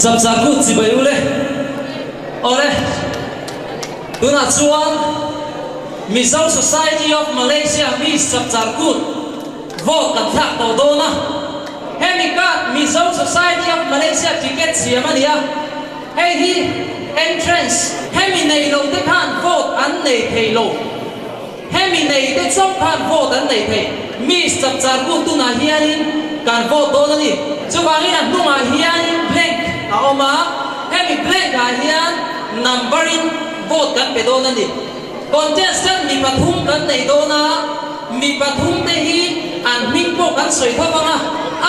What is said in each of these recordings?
Chapchar kut chibai u le. Awle, tunah chuan Mizo Society of Malaysia Miss Chapchar Kut vote kan thlak tawh dawn a. Hemi card Mizo Society of Malaysia ticket siam a ni a, hei hi entrance hemi nei lo te khan vote an nei thei lo. Hemi nei te chauh khan vote an nei thei. Miss Chapchar Kut tunah hianin kan vote dawn a ni. Chuvangin a hnungah hianin blank a awm a, hemi blank ah hian number in vote kan pe dawn a ni. Contestant mi pathum kan nei dawn a, mi pathum te hi an hming pawh kan sawi tho vang a,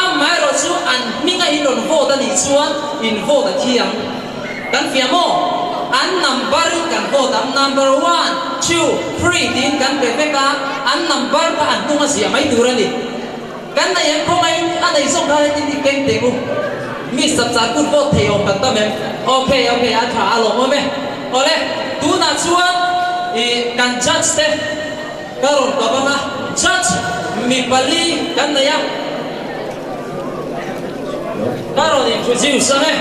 amaherawh chu an hminga in rawn vote a nih chuan in vote a thi ang. Kan fiah maw? An number in kan vote ang, number one, two, three tiin kan pe vek a, an number kha an hnung a ziah mai tur a ni. Kan nei em khawngaiin a nei zawk kha hetin i keng teh u. Miss chapchar kut vote thei awm kan tam em? Ok, ok, a tha a lawmawm e. Awle, tunah chuan i kan judge te ka rawn kawp ang a, judge mi pali kan nei a. Ka rawn introduce ang e.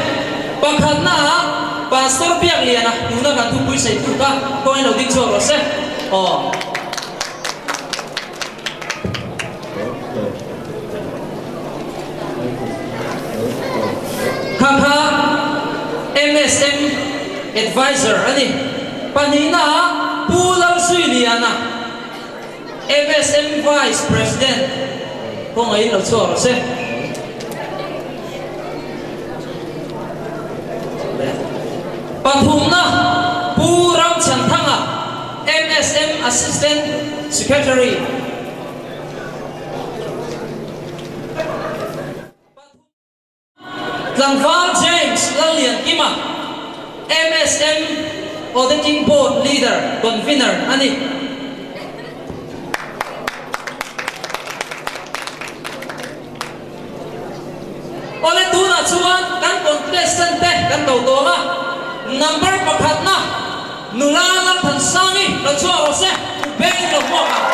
Pakhatna ah Pastor Biakliana tuna kan thupui saih tu kha kawngin lo ding chhuak rawh se. Aw. Kha kha MSM Advisor a ni. Pahnihna ah Pu Lalsuiliana. MSM Vice President kawngaihin lo chhuak rawh se. Pathumna Pu Ramchhanthanga, MSM Assistant Secretary. Tlangval James Lalliankima, MSM Auditing Board Leader, Convener, a ni. Awle tunah chuan kan contestant te kan do tawng a, number pakhatna nula Lalthansangi lo chhuak rawh se, beng lo hmuak ang.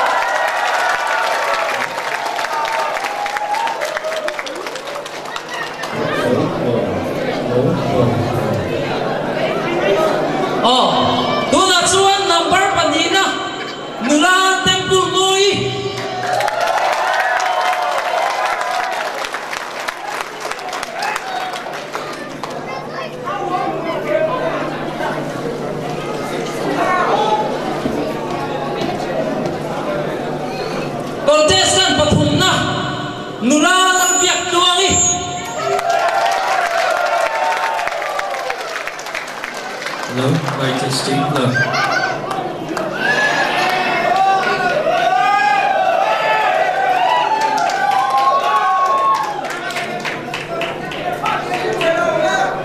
Aw, tunah chuan number pahnihna nula Temple Mawi. Contestant pathumna Nula lam biak tluang i. Hello, mic testing, hello.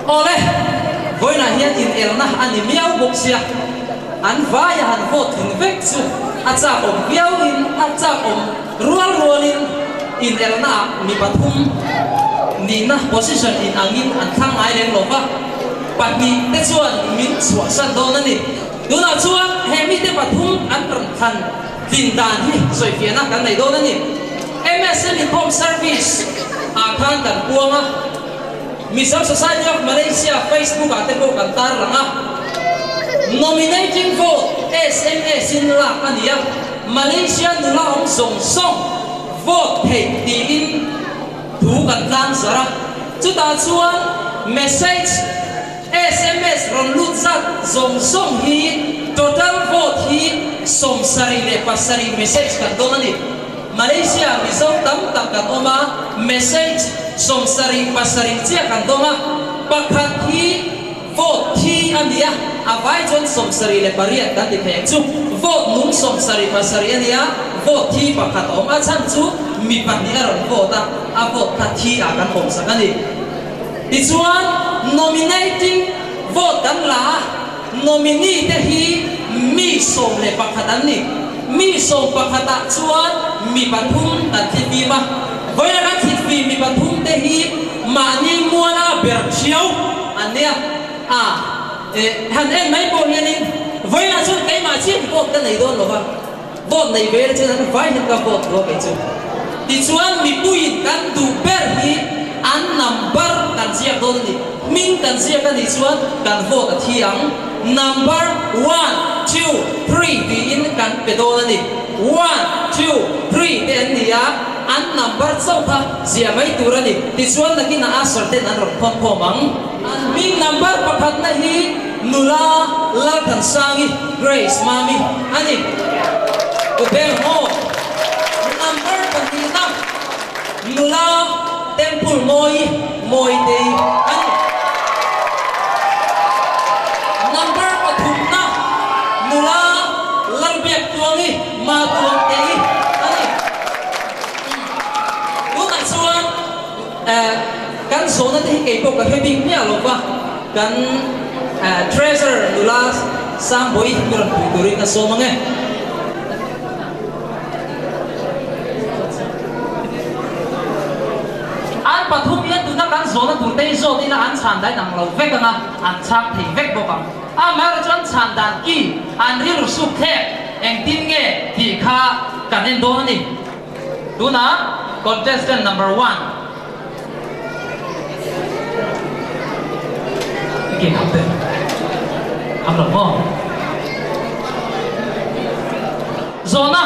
Awle, vawiinah hian inelna a ni miau bawk sia, an vaia han vote tling vek chu a chak awm viauin a chak awm. Rual rualin inelnaah mi pathum nihna position in angin an thlang ngai lem lo va, pahnih te chuan min chhuahsan dawn a ni. Tunah chuan he mite pathum an rawn thlan tlin dan hi sawifiahna kan nei dawn a ni. MSM Inkhawm Service ah khan kan puang a, Mizo Society of Malaysia Facebook ah te pawh kan tarlang a, Nominating vote sms in lak a ni a. Malaysia nula awm zawng zawng vote theih tiin thu kan tlang zarh a, chutah chuan message, sms rawn lut zat zawng zawng hi total vote hi 77 message kan dawn a ni. Malaysia Mizo tam tak kan awm a, message 77 chiah kan dawng a, pakhat hi Vote thi a ni a, a vai chuan 78 kan ti thei ang chu. Vote nung 77 a ni a, vote thi pakhat a awm. A chhan chu mi pahnih a rawn vote a, a vote kha thi ah kan awmsak a ni. Tichuan nominating vote kan la a, nominee te hi mi 11 an ni. Mi sawmpakhat ah chuan mi pathum kan thli fim a, vawiin a kan thli fim mi pathum te hi mahni muala ber thiau an nia a, eh han en mai pawh hianin vawiinah chuan keimah chiah vote ka nei dawn lo va, vote nei ve la chuan an vai hian ka vote duh a kei chu. Tichuan mipuiin kan duh ber hi an number kan. kan ziak dawn a ni. Hming kan ziak a nih chuan kan vote a thi ang. Number one, two, three tiin kan pe dawn a ni. One, two, three te an ni a, an number chauh kha ziah mai tur a ni. Tichuan nakinah usher ten an rawn khawn khawm ang. An hming number pakhatna hi nula Lalthansangi, Grace Mami, a ni. U Beng Haw, number pahnihna nula Temple Mawi, Mawitei, a ni. Number pathumna nula Lalbiaktuangi, Matuangtei, a ni. Tunah chuan. Kan zawhna te hi kei pawh ka hre bik miah lo va, kan Treasurer nula Sangbawi mi rawn pui turin a sawm ang e. An pathum hian tuna kan zawhna tur te hi zawt ila an chhan dan ang lo vek ang a, an chhang thei vek bawk ang. Amaherawhchu an chhan dan ki an rilru suk thlek engtin nge tih kha kan en dawn a ni. Tunah contestant number one I ke kham te kham lo maw? Zawhna,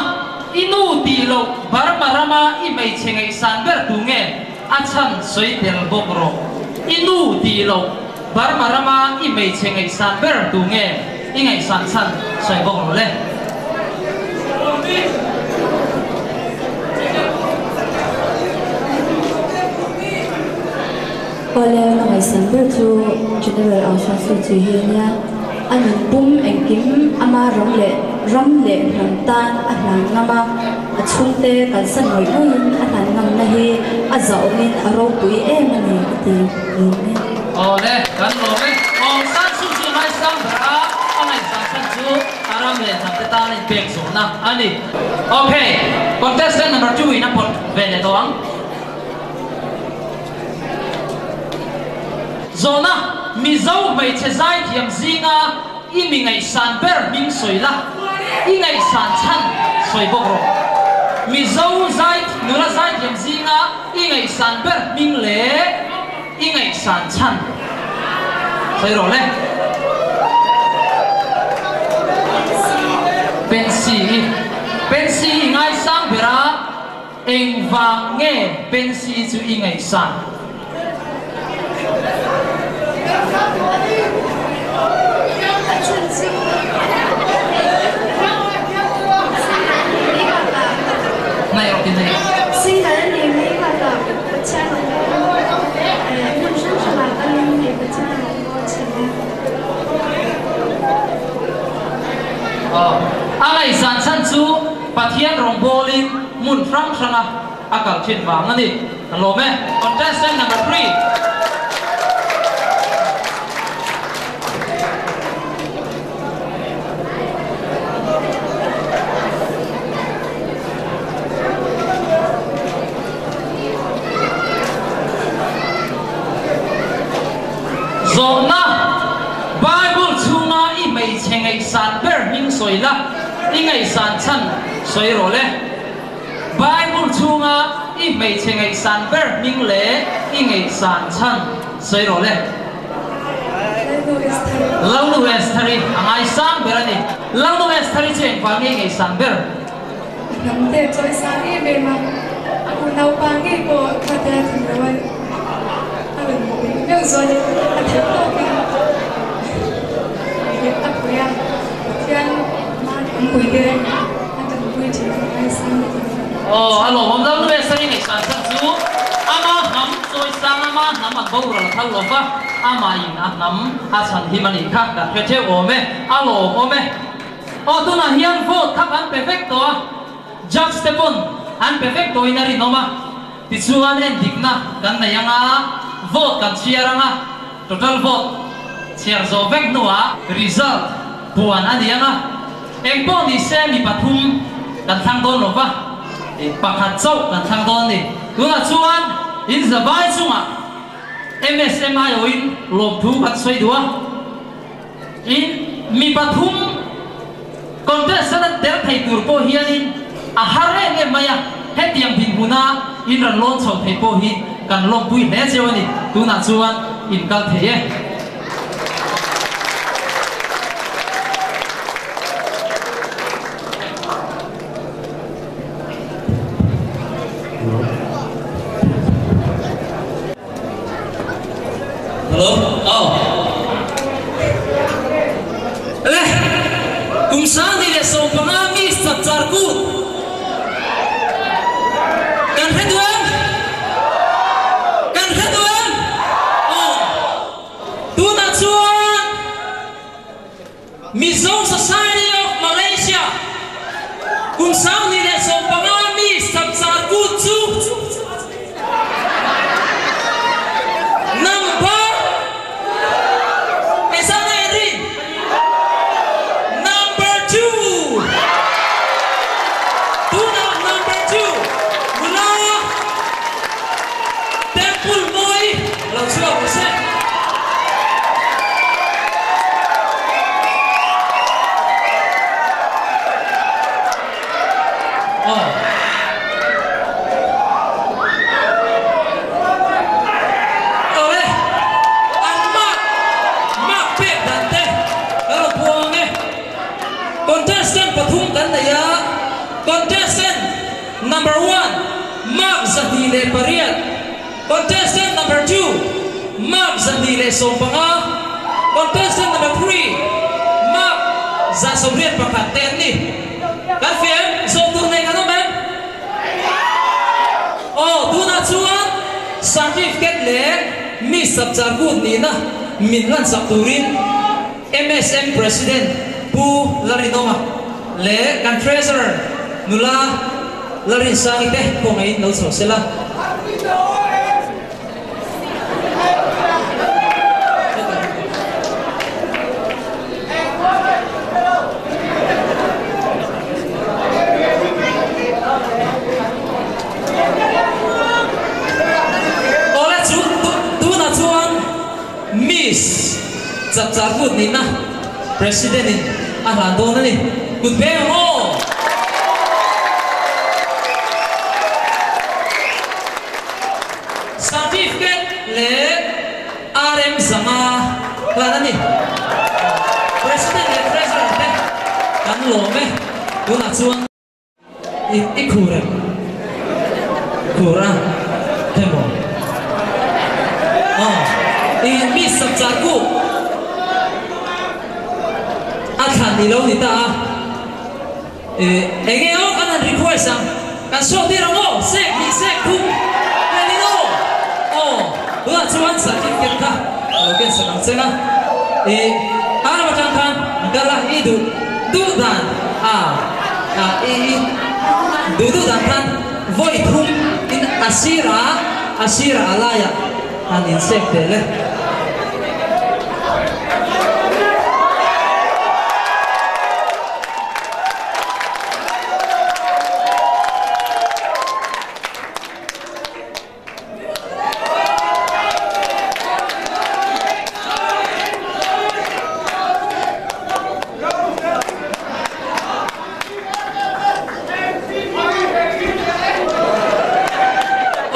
I nu tih loh Burma rama i hmeichhe ngaihsan ber tu nge? A chhan sawi tel bawk rawh. I nu tih loh Burma rama i hmeichhe ngaihsan ber tu nge i ngaihsan chhan sawi bawk rawh le. Awle, ka ngaihsan ber chu General Aung San Suu Kyi hi a nia. A nun pum engkim ama ram leh ram leh hnam tan a hlan ngam a, a chhungte kalsan ngawih ngawihin a hlan ngamna hi a zahawmin a ropui em a ni ka ti lawm e. Awle, kan lawm e. Aung San Suu Kyi ngaisang ber a, a ngaihsan chhan chu a ram leh hnam te tan a inpek zawhna a ni. Ok, contestant number 2 in a pawt ve leh tawh ang. Zawhna, Mizo hmeichhe zaithiam zinga i mi ngaihsan ber hming sawi la, i ngaihsan chhan sawi bawk rawh. Mizo zai nula zaithiam zinga i ngaihsan ber hming leh i ngaihsan chhan sawi rawh le. Pensy i Pensy i ngaisang ber a. Engvang nge Pensy chu i ngaihsan? Hnaih rawh ti hnaih. Aw, a ngaihsan chhan chu Pathian rawngbawlin hmun hrang hranga a kal thin vang a ni. Ka lawm e. Contestant number 3. Zawhna, Bible chhunga i hmeichhe ngaihsan ber hming sawi la. I ngaihsan chhan sawi rawh le. Bible chhunga i hmeichhe ngaihsan ber hming leh i ngaihsan chhan sawi rawh le. Lalnu Estheri a ngaisang ber a ni. Lalnu Estheri chu engvang nge i ngaihsan ber? A hnamte chawi sang em em a, a unaupa ngei pawh khatia thim lo a a rawn beih meuh zawnin a theih tawkin a pui a. Pathian an pui te a tanpui thin ka ngaisang lutuk a. Aw a lawmawm lo nu e Sari ngaihsan chhan chu ama hnam chawisang ama hnam an boral a thal lova amah in a hnam a chhan him a nih kha kan hre theuh awm e a lawmawm e. Aw tunah hian vote kha kan pe vek tawh a judge te pawn an pe vek tawhin a rinawm a tichuan endikna kan nei anga vote kan chhiar anga Total vote chhiar zawh vek hnuah result puan a ni ang a, eng pawh ni se mi pathum kan thlang dawn lo va, pakhat chauh kan thlang dawn a ni. Tunah chuan in zavai chungah MSMI awin lawmthu kan sawi duh a, in mi pathum contestant an tel thei tur pawh hianin a har em em mai a, hetiang dinhmuna in rawn lawn chho thei pawh hi kan lawmpui hle cheu a ni. Tunah chuan in kal thei e. Hello, aw. Le, kum 2015 mi chapchar kut kan hre duh em? Kan hre duh em? Aw. Tunah chuan Mizo Society of Malaysia kum 2015 mi chapchar kut chu Number Engzah nge in rin? Number two Tunah number two nula Temple mawi lo chhuak rawh se. Aw. Aw e, an mark mark pek dan te kan lo puang e. Contestant pathum kan nei a, contestant number one mark 208, contestant number two mark 215, contestant number three mark 181 te an ni. Kan fiam zawh tur nei kan awm em? Aw, tunah chuan certificate leh mi chapchar kut nihna min hlansak turin MSM President Pu Larinawma leh kan Treasurer nula Larinsangi te kawngaihin lo chho sela. Awle chu tunah chuan Miss Chapchar Kut nihna President in a hlan dawn a ni. Kut beng ang aw! Certificate leh RM 500 hlan a ni. President leh Treasurer te kan lawm e. Tunah chuan i i khur em? Khur a hemaw? Aw, i mi sak char ku a thlan i lo ni ta a. Enge aw kan han request ang, kan show tir ang aw, sek hnih sek thum vel in aw, aw tunah chuan certificate kha ka lo ken sak ang cheng a, ih a ram atang khan an kal a, i duh duh dan a a i i duh duh dan khan vawi thum in a sir a a sir a laiah han insek tel e.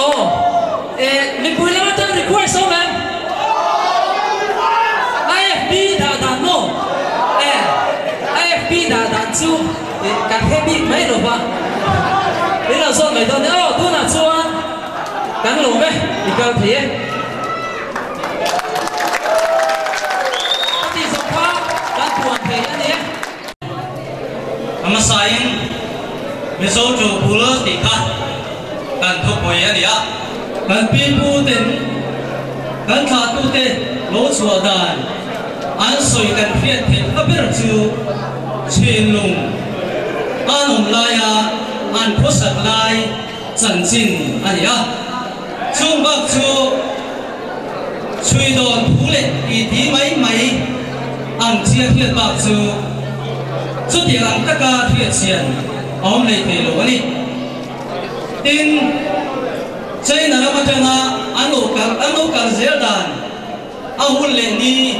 Aw, eh, mipui lam atang request awm em? IFP dah dan maw? Eh, IFP dah dan chu kan hre bik mai lo va, min lo zawt mai dawn e. Aw, tunah chuan kan lawm e, i kal thei e. Ka tih zawng kha kan puan thei a ni e. A hmasain Mizo Ṭubul tih kha kan thupui a ni a. Kan piputen kan thlahtute lo chhuah dan an sawi kan hriat theih hma ber chu Chhinlung an awm laia an khawsak lai chanchin a ni a. Chung bak chu chhui dawn thu leh titi mai mai ang chia hriat bak chu chutiang ang taka hriat chian a awm lei thei lo a ni. Tin, China ram atanga an lo kal an lo kal zel dan a hun leh ni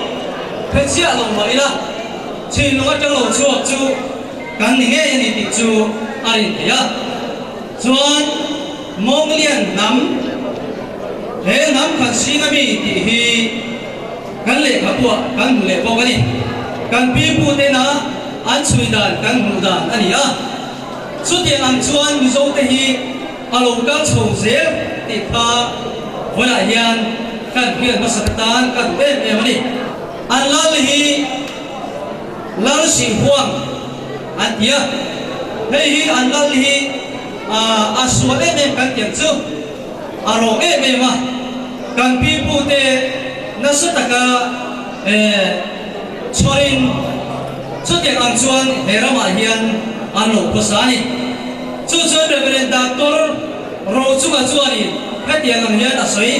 hre chiah lo mah ila, Chhinlung atang lo chhuak chu kan ni ngei a ni tih chu a rin theih a. Chuan Mongolian hnam. He hnam khat zinga mi tih hi kan lehkhabuah kan hmu leh bawk a ni. Kan piputena an chhui dan kan hmuh dan a ni a. Chutiang ang chuan Mizote hi a lo kal chho zel tih kha vawiah hian kan hriat hmasa atan ka duh em em a ni. An lal hi Lal Sihhuang an ti a, hei hi an lal hi a sual em em kan tiang chu a rawk em em a, kan pipute nasa taka chhawrin chutiang ang chuan he ramah hian an lo khawsa a ni. Chu chuan Reverend Doctor Rochunga chuanin hetiang ang hian a sawi.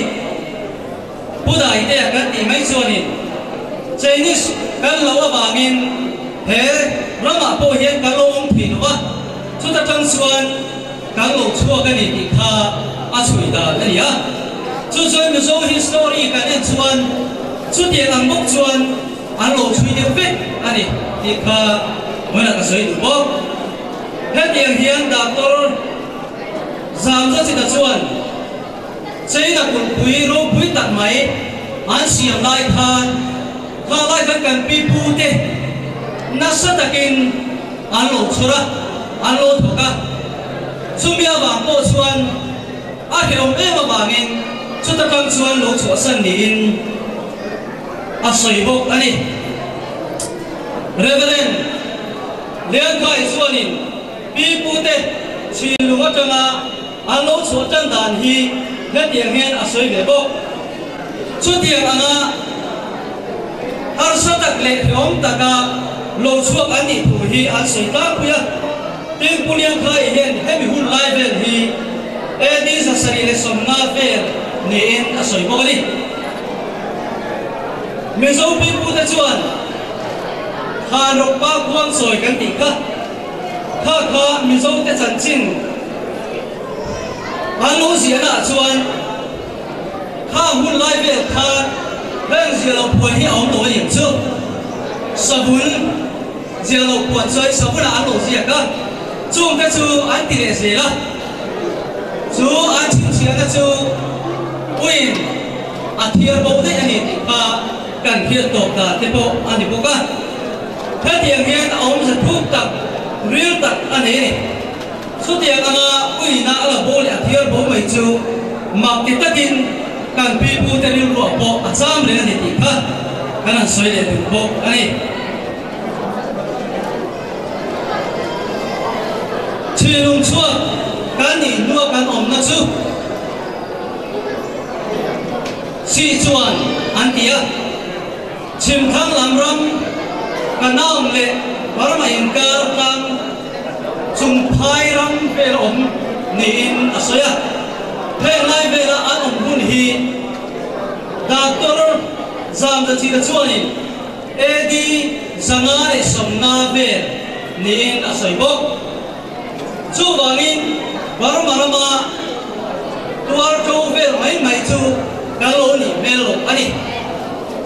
Pu Daitea kan tih mai chuanin Chinese kan lo avangin he ramah pawh hian kan lo awm thei lo va, chuta tang chuan kan lo chhuak a ni tih kha a chhui dan a ni a. Chu chuan Mizo history kan en chuan chutiang ang bawk chuan an lo chhui deuh vek a ni tih kha hmunah ka sawi duh bawk. Hetiang hian Doctor Zamzachita chuan. China kulhpui ropui tak mai an siam lai khan kha lai khan kan pi pu te nasa takin an lo chhur a, an lo thawk a. Chumi avang pawh chuan a hrehawm em avangin chuta tang chuan lo chhuahsan niin a sawi bawk a ni. Reverend Liankhai chuanin pi pu te chhinlung atanga An lo chhuah tan dan hi hetiang hian a sawi ve bawk. Chutiang anga harsa tak leh hrehawm taka lo chhuak an nih thu hi an sawi tlangpui a. Tin, Pu Liangkhai hian hemi hun lai vel hi AD 750 vel niin a sawi bawk a ni. Mizo pipute chuan Khanrawkpa khuangchawi kan tih kha. Kha kha Mizote chanchin an lo ziahnaah chuan kha hun lai vel khan heng zia lo puan hi a awm lo a niang chu. Savun zia lo puan chuan savunah an lo ziak a, chungte chu an ti leh zel a. Chu an chhinchhiahna chu uiin a thiar bo daih a ni tih kha kan hriat tawp dan te pawh a ni bawk a. Hetiang hian a awmze thuk tak, ril tak a nei a ni. Chutiang anga uina a la bo leh a thiar bo mai chu mak ti takin kan pipute rilruah pawh a cham reng a ni tih kha kan han sawi leh duh bawk a ni. Thinlung chhuak kan nih hnua kan awmna chu si chuan an ti a. Chhimthang lam ram Kanaun leh Burma inkar tlang Chungphai ram vel awm niin a sawi a. Heng lai vela an awm hun hi Doctor Zamzachita chuanin AD 150 vel niin a sawi bawk. Chuvangin Burma rama tuar ṭo vel mai mai chu kan lo nih hmel lo a ni.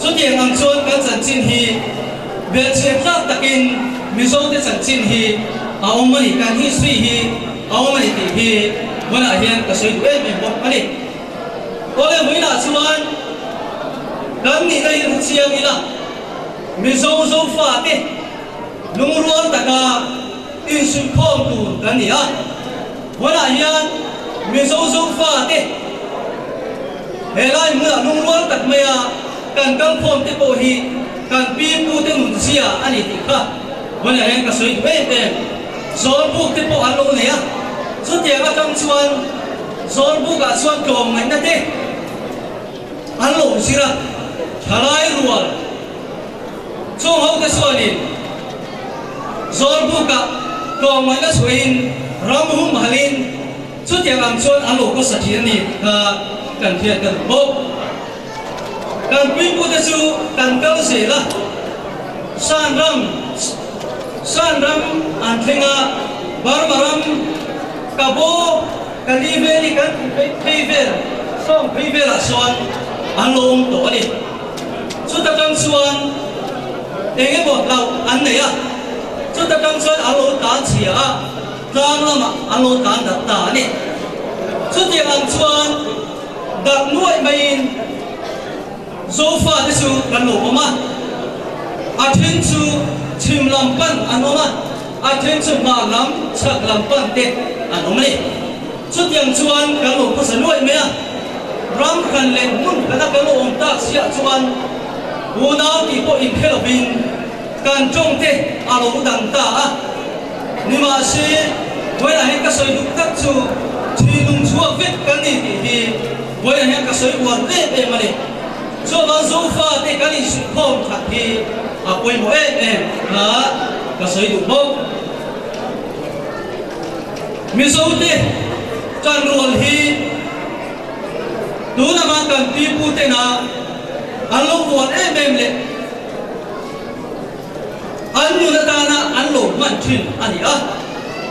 Chutiang ang chuan kan chanchin hi belhchian tlak takin Mizote chanchin hi a awm a ni, kan history hi a awm a ni tih hi hmunah hian ka sawi duh em em bawk a ni. Awle hmuinah chuan kan nihna hi hre chiang ila Mizo Zofate lungrual taka Insuihkhawm tur kan ni a, hmunah hian Mizo Zofa te he lai hmunah lungrual tak maia kan kalkhawm te pawh hi kan pi pu te nun zia a ni tih kha hmunah hian ka sawi duh em em. Zawlbuk te pawh an lo nei a, chutiang atang chuan Zawlbukah chuan tlawmngaihna te an lo zir a, thalai rual Chung hote chuanin Zawlbukah tlawmngaihna chhuahin ram humhalin chutiang ang chuan an lo khawsa thin a ni tih kha kan hriat ka duh bawk. Kan puipute chu kan kal zel a, Shan ram Shan ram an thleng a, Burma ram Kabo Kali Valley kan tih phei vel sawng phei velah sawn an lo awm tawh a ni. Chuta tang chuan eng emaw hlauh an nei a, chuta tang chuan an lo tlan chhia a, tlang lamah an lo tlan dat ta a ni. Chutiang ang chuan Darh nuaih maiin Zofa te chu kan lo awm a, a then chu chhim lam pan an awm a, a then chu hmar lam, chhak lam pan te an awm a ni. Chutiang chuan kan lo khawsa nuaih mai a, ram hran leh hmun hrana kan lo awm tak siah chuan unau tih pawh inhre lovin kan tawng te a lo dang ta a. Nimahse, vawiinah hian ka sawi duh tak chu thinlung chhuak vek kan ni tih hi vawiinah hian ka sawi uar em em a ni. Chuvang Zofa te kan insuihkhawm that hi a pawimawh em em kha ka sawi duh bawk. Mizote tanrual hi tun anga kan pipu tena an lo vuan em em leh An nun atana an lo hman thin a ni a,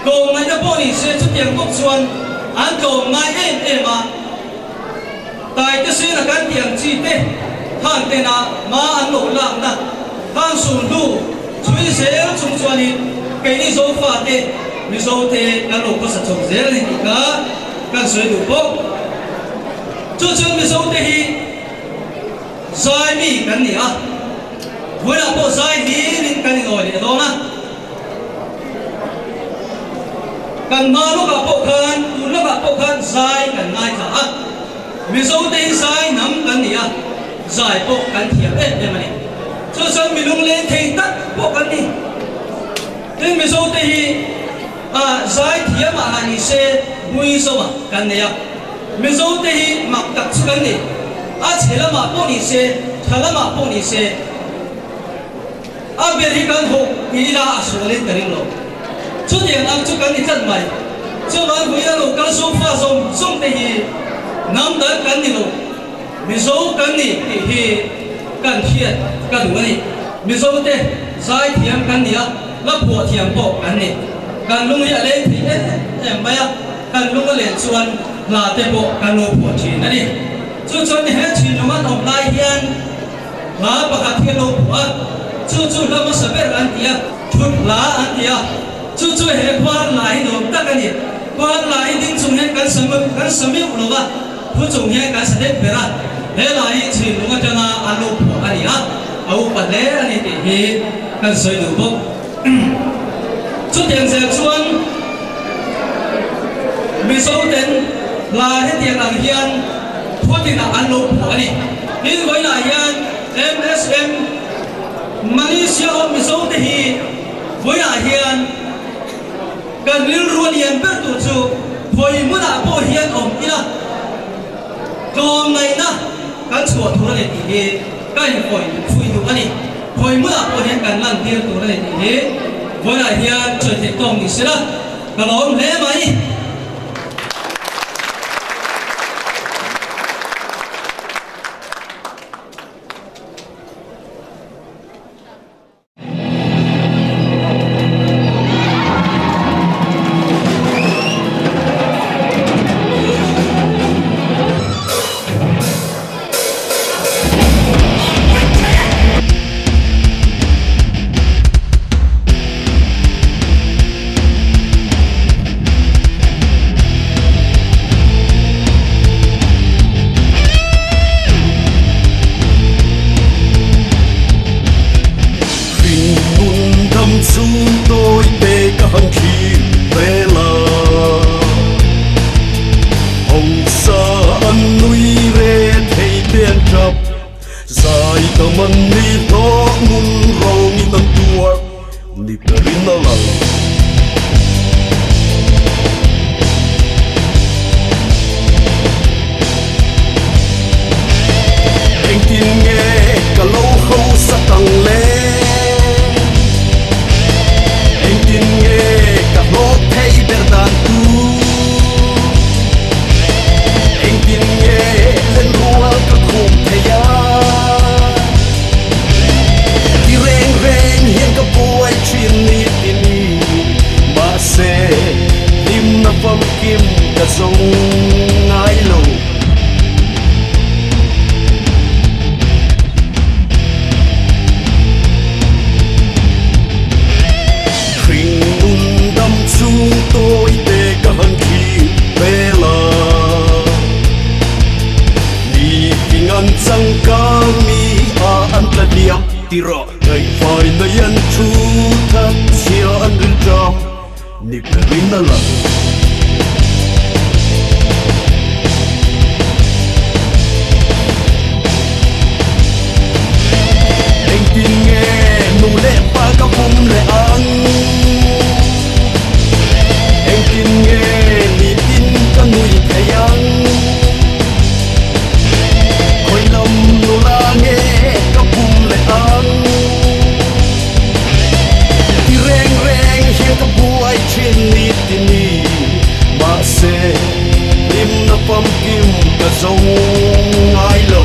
tlawmngaihna pawh ni se chutiang bawk chuan an tlawmngai em em a, taite sena kan tih ang chi te khan tena hma an lo lakna khan sulhnu chhui zel chung chuanin keini Zofate Mizote kan lo khawsa chho zel a ni tih kha kan sawi duh bawk. Chu chuan Mizote hi Zai mi kan ni a, vawilah pawh zai hlirin kan ingawi leh dawn a. Kan hma lawkah pawh khan, tun lawkah pawh khan zai kan ngaithla a. Mizote hi zai hnam kan ni a, zai pawh kan thiam em em a ni. Chu chuan mi lungleng thei tak pawh kan ni. Tin, Mizote hi zai thiamah lah ni se bui zawmah kan nei a. Mizote hi mak tak chu kan ni. A chhe lamah pawh ni se, tha lamah pawh ni se, a ber hi kan hawk ti ila a sualin ka ring lo. Chutiang ang chu kan ni tlat mai. Chuvan vui a lo kal sofa zawng zawng te hi hnam dang kan ni lo, Mizo kan ni tih hi kan hriat ka duh a ni. Mizote zaithiam kan ni a, la phuah thiam pawh kan ni. Kan lung hi a leng thei em em mai a. Kan lung a len chuan hla te pawh kan lo phuah thin a ni. Chu chuan he thinlung an awm lai hian hla pakhat hi a lo phuah a, chu chu hla hmasa ber an ti a, thut hla an ti a, chu chu he khuar hla hi nuam tak a ni. Khuar hla hi ding chung hian kan sa kan sa meuh lo va, thu chung hian kan sa deuh ber a, he hla hi thinlung atanga an lo phuah a ni a, a upa hle a ni tih hi kan sawi duh bawk. Chutiang zel chuan Mizoten hla hetiang ang hian khuatinah an lo phuah a ni. Tin, vawiinah hian MSM Malaysia awm Mizote hi vawiinah hian kan rilru a lian ber tur chu khawi hmunah pawh hian awm ila tlawmngaihna kan chhuah tur a ni tih hi ka inhawi phui duh a ni. Khawi hmunah pawh hian kan lantir tur a ni tih hi vawiinah hian sawi theih tawk ni sela ka lawm hle mai. Hringnun dam chhung tawi te ka han thlir vel a. Hausa an nui re thei te an tap, zai dam an ni hlawh ngun rawngin an tuar ni berin a lang. Engtin nge ka lo hausa tang le? Engtin nge ka hlawk thei ber dan tu? Engtin nge lenrual ka khum thei a? Tiro Ngai fai na yan chu that chia an ril tram ni perin na lang Eng tin nge nu le pa ka pum le ang Eng tin nge ni tin ka nui theyang Khoi lam nu la nge ka pum le ang Ti reng reng hian ka buai chin ni tin ni Ma se lim na pam kim ka zong ngai lo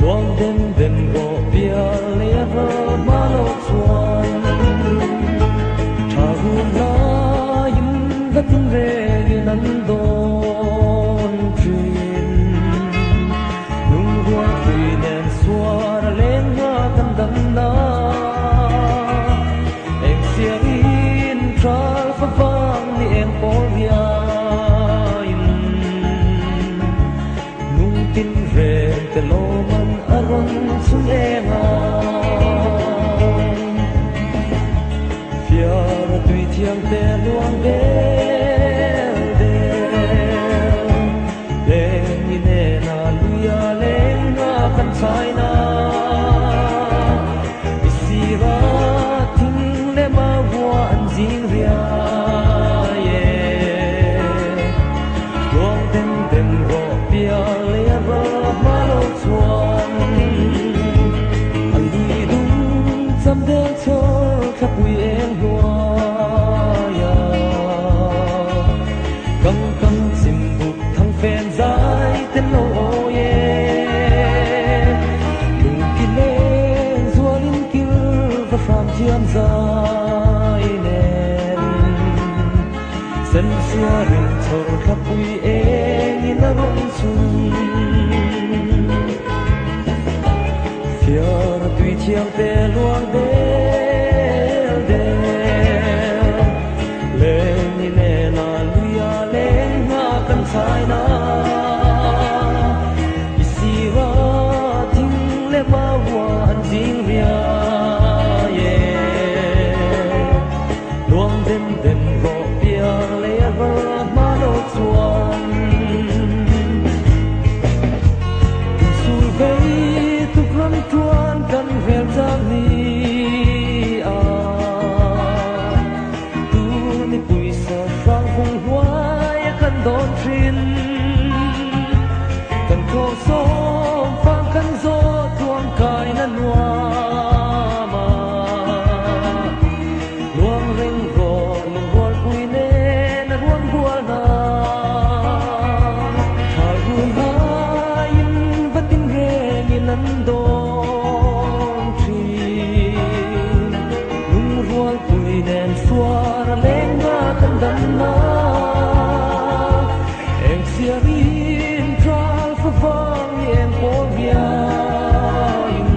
Luang dem dem ro bia Siarin chor thlapui engin a rawn chun Fiar tui thiang te luang del del Leng in en a luia leng nga kan chai na I sira thing le ma wa an jing ria ye Luang dem dem ro piang le va ma lo chuan Sul vei tu ram tuan kan vel chang ni a Tu ni pui sa sang hung huai kan don thin Kan ko som phang kan zo tuang kai na nuama Luang reng ro lung rual pui ne na ruang bual na Thal run hain vatin reng in an don thin Lung rual pui nen suar leng nga kan dan na Eng siarin tral fa vang eng pol riain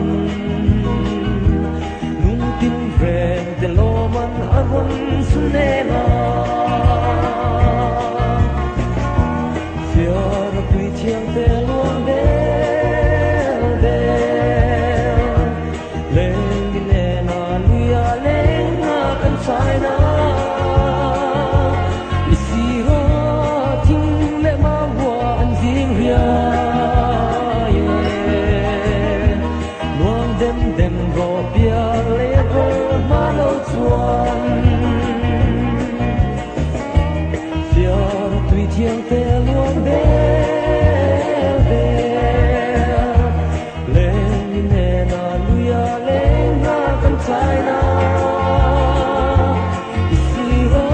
Lung tin reng te lo man aron sunenga Fiar tui thiang te luang del del Leng in en a luia leng nga kan chai na I sira thing le ma wa an jing ria ye Luang dem dem ro piar le ro ma lo chuan Fiar tui thiang te luang del del Leng in en a luia leng nga kan chai na I sira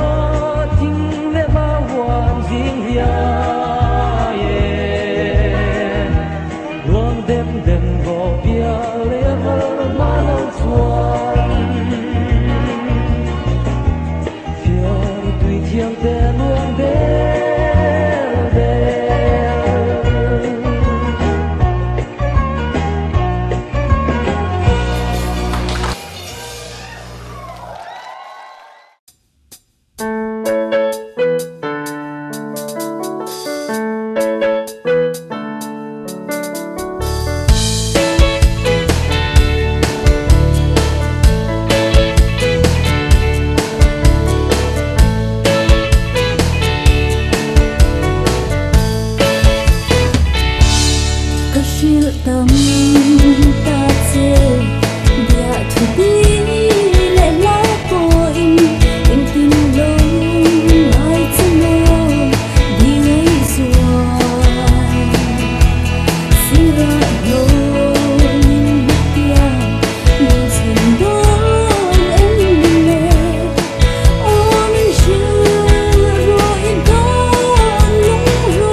thing le ma wa an jing ria ye Luang dem dem ro piar le ro ma lo chuan Fiar tui thiang te luang del del Ka hril tam ta che dia thu bi le la po in in tin lo mai che mo di ngei zuwa sira lo nin tia min chen don em le o min shu ro in don lung ru.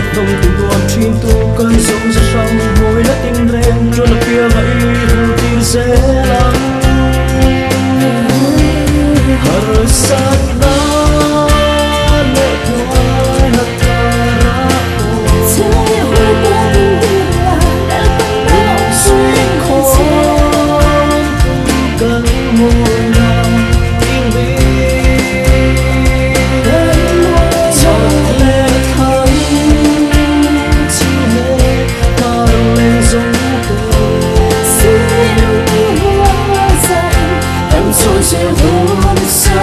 Leh hnam ti nuam thin tu kan zo za hrang mawi la tin reng ṭul apianga i hmu tir zel ang. Harsatna leh hnuai a karah pawh Suikhawm kan mawina i ni. Chak leh thang chim leh hnar leng zawng te. Kan chawi zel dawn sa.